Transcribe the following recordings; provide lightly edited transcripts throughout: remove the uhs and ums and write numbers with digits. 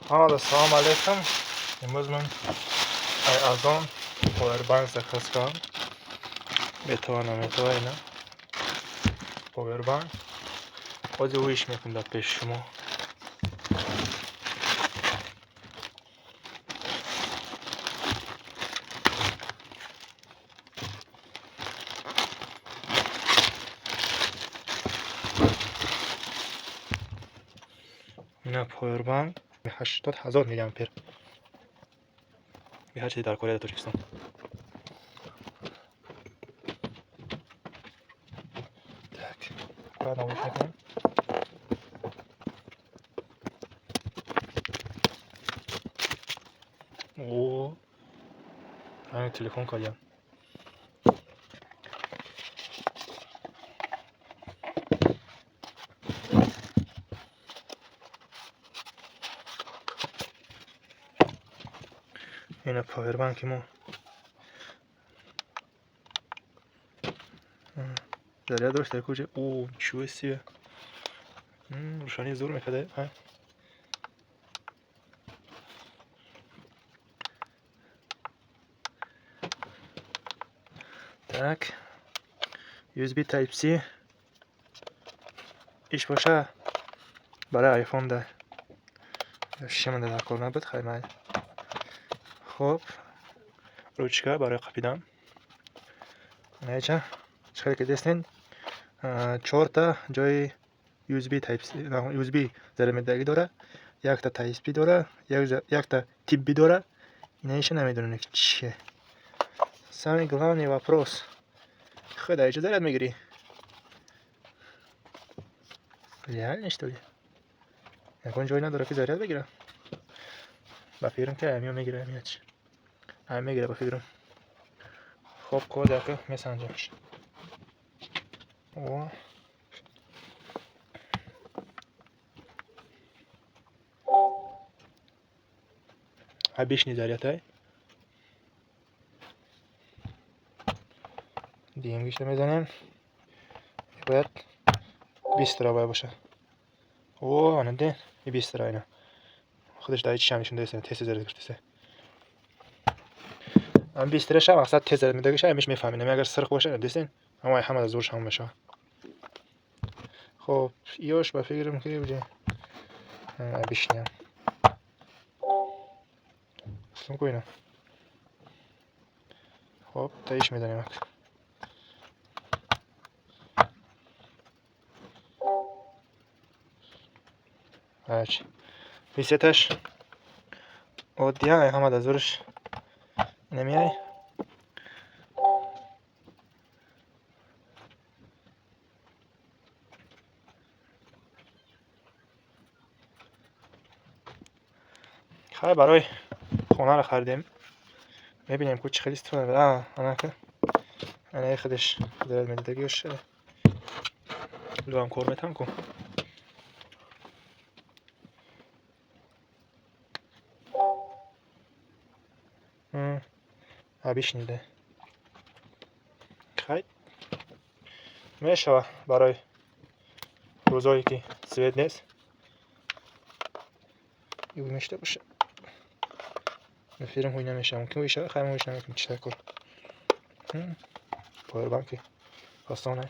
Ассалому алайкум. Имрӯз ман аз он powerbank заказ кардам. Метава, наметава, ина. Powerbank. Ҳозир ӯиш мекунам дар пеши шумо. Ина powerbank 80 000 миллиампер. Ҳар чизе дар Корея, дар Тоҷикистон. Так, аккуратно ӯиш мекунем. О, ранги телефон кардям. Ина павербанки мо. Заряд дошт дар куҷа? О, ничего себе. Рӯшании зур мекарда. Так. USB Type-C. Иш боша барои iPhone да. Шиманда дар кор набуд, хай майли. Хоб, ручка барои қапидан. Наича чӣ ки дестен, чорта ҷои USB Type-C, USB зарядмедагӣ дора, якта Type-C дора, якта тип B дора. Инаиша намедонам ки чие. Самый главный вопрос. Худ дар чӣ заряд мегирӣ? Реально, что ли? Ягон ҷой надора ки заряд бигирам. Ба фикрам ки амиё мегира, амиёч. Ами мегира ба фикрам. Хоб, кодака месанҷамш. О. Обычный заряд ай. Дингишро мезанем. Бояд 20 бояд боша. О, ана ден, 20 ина. Худаш дар ичишам нишон даиста, тез заряд гирифтаста. Ам 20 раша мақсад тез заряд медагиша, амиш мефаҳмем. Агар сирх боша, дестен, ҳамаи ҳама зурш ҳам мешава. Хоб, ёш ба фикрам ки уже обычный. Аслан ку ина. Хоб, таиш мезанем ак. Ҳач. Висеташ оддия, ай ҳама да зурш намеай. Хай, барои хонаро харидем. Мебинем ку чӣ хел истифода мебарад. А, анака. Анаи худаш заряд медодагиаш. Луам кор метам ку. Обычный да. Хай. Мешава барои рӯзое ки свет нест. Ю мешта боша. Фирм ҳуй намешава. Мумкин ҳуй шава, хай мо ҳуйш намекунем, чӣ кор. Powerbank осон.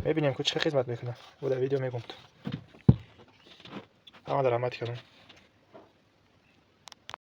Мебинем ку чӣ хизмат мекунад. Бо дар видео мегум. Ҳама дар раҳмати калон.